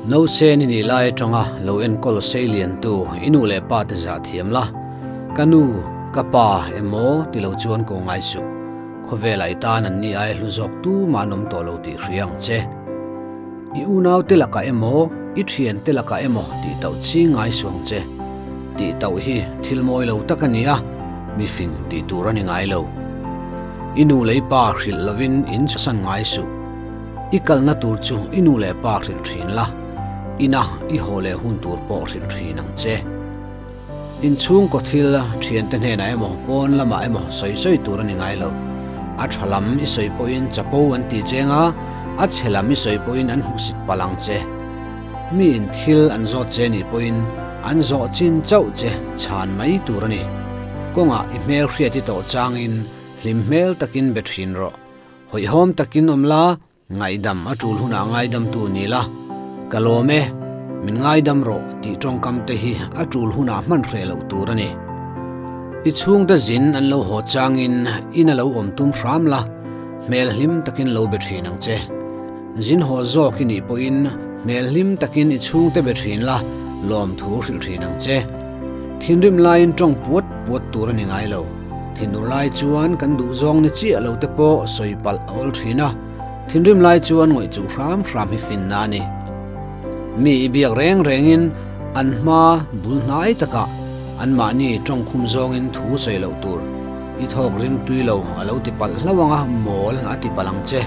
Nausên i nih lai atanga lo enkawl seiliantu i nu leh pa te zah thiam la, Ka nu, ka pa emaw ti lo chuan ko ngai suh. Khawvelah i tan an ni ai hlu zawk tumah an awm tawh lo tih hria ang che. I unau te lakah emaw, i thian te lakah emaw tih tauh ching ngai suh ang che. Tih tauh hi thil mawi lo tak a ni a, mi fing tih tur a ni ngai lo. I nu leh i pa hrilh lovin in chhuahsan ngai suh. I kalna tur chu i nu leh pa hrilh thin la, ina i haw leh hun tur pawh hrilh thin ang che. Inchhungkaw thil thiante hnenah emaw pawn lamah emaw sawi sawi tur a ni ngai lo. A tha lam i sawi pawhin chapo an ti cheng a, a chhe lam i sawi pawhin an hmuhsit palh ang che. Miin thil an zawt che nih pawhin an zawh chin chauh che chhan mai tur a ni. Kawngah i hmel hriat i tawh changin hlim hmel takin be thin rawh. Hawihhawm takin awm la, Ngaihdam a tul hunah ngaidamtu ni la, ka lawm e, min ngaidam rawh tih tawngkam te hi a tul hunah hman hreh loh tur a ni. I chhungte zin an lo haw changin in a lo awm tum hram la, hmel hlim takin lo be thin ang che. Zin haw zawk i nih pawhin hmel hlim takin i chhungte be thin la, lawmthu hrilh thin ang che. Thinrim laiin tawng puat puat tur a ni ngai lo. Thinur lai chuan kan duh zawng ni chiah lo te pawh sawi palh a awl thin a, thinrim lai chuan ngawih chuh hram hram hi finna a ni. Mi i biak reng rengin an hma bul hnai takah anmahni tawngkhum zawngin thu sawi loh tur i thawk ring tui lo a lo ti palh hlauh ang a, mawl a ti palh ang che.